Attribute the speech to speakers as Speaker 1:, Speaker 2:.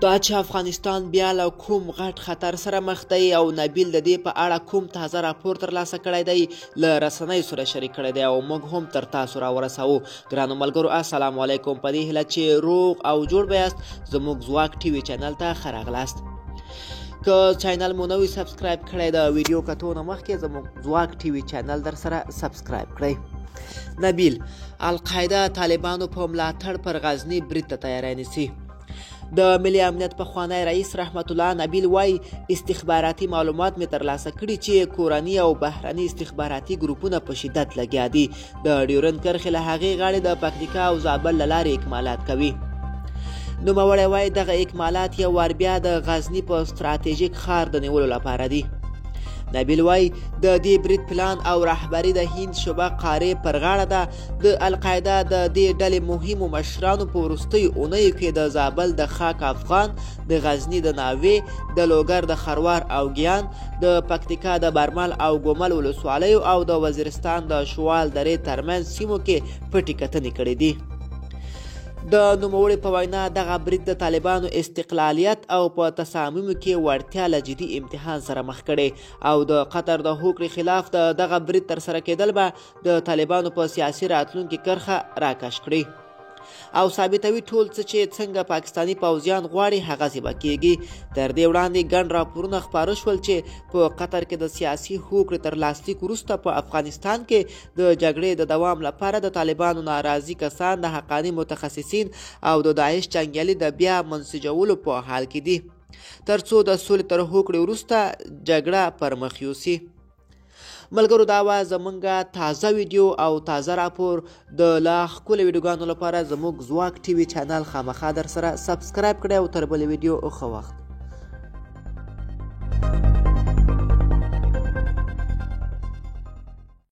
Speaker 1: دا چې افغانستان بیا له کوم غټ خطر سره مخ دی او نبیل د دې په اړه کوم تازه راپور ترلاسه کړی دی، له رسنیو سره شریک کړی دی او موږ هم تر تاسو راورسوو. ګرانو ملګرو، السلام علیکم. په دې هیله چې روغ او جوړ به یاست، زموږ ځواک ټي وي چینل ته ښه راغلاست. که چینل مو نه وي سبسکرایب کړی، د ویډیو کتو نه مخکې زموږ ځواک ټي وي چینل در سره سبسکرایب کړئ. نبیل: القاعده طالبانو په ملاتړ پر غزني برید ته تیاری نیسي. د ملي امنیت پخوانی رئیس رحمت الله نبیل وایي، استخباراتي معلومات مې ترلاسه کړي چې کورني او بهرني استخباراتي ګروپونه په شدت لګیا دي، د ډیورند کرښې له هغې غاړې د پکتیکا او زابل له لارې اکمالات کوي. نوموړی وایي، دغه اکمالات یو وار بیا د غزني په ستراتیژیک ښار د نیولو لپاره دي. نبیل وایي، د دې برید پلان او رهبري د هند شبه قارې پر غاړه ده. د القاعده د دې ډلې مهمو مشرانو په وروستیو اونیو کې د زابل د خاک افغان، د غزني د ناوې، د لوګر د خروار او ګیان، د پکتیکا د برمل او ګومل ولسوالیو او د وزیرستان د شوال درې ترمنځ سیمو کې پټې کتنې کړې دي. د نوموړي په وینا، دغه برید د طالبانو استقلالیت او په تصامیمو کې وړتیا له جدي امتحان سره مخ کړي او د قطر د هوکړې خلاف د دغه برید ترسره کېدل به د طالبانو په سیاسي راتلونکي کرښه راکش کړي او ثابتوي ټول څه چې څنګه پاکستاني پوځیان غواړي هغسې به کیږي. تر دې وړاندې ګڼ راپورونه خپاره شول چې په قطر کې د سیاسي هوکړې تر لاسلیک وروسته په افغانستان کې د جګړې د دوام لپاره د طالبانو ناراضي کسان، د حقاني متخصصین او د داعش جنګیالي د بیا منسجولو په حال کې دي، ترڅو د سولې تر هوکړې وروسته جګړه پر مخ یوسي. ملګرو، دا وه زمونږ تازه ویډیو او تازه راپور. د لا ښکلو ویډیوګانو لپاره زموږ ځواک ټي وي چینل خامخا در سره سبسکرایب کړئ او تر بلې ویډیو، ښه وخت.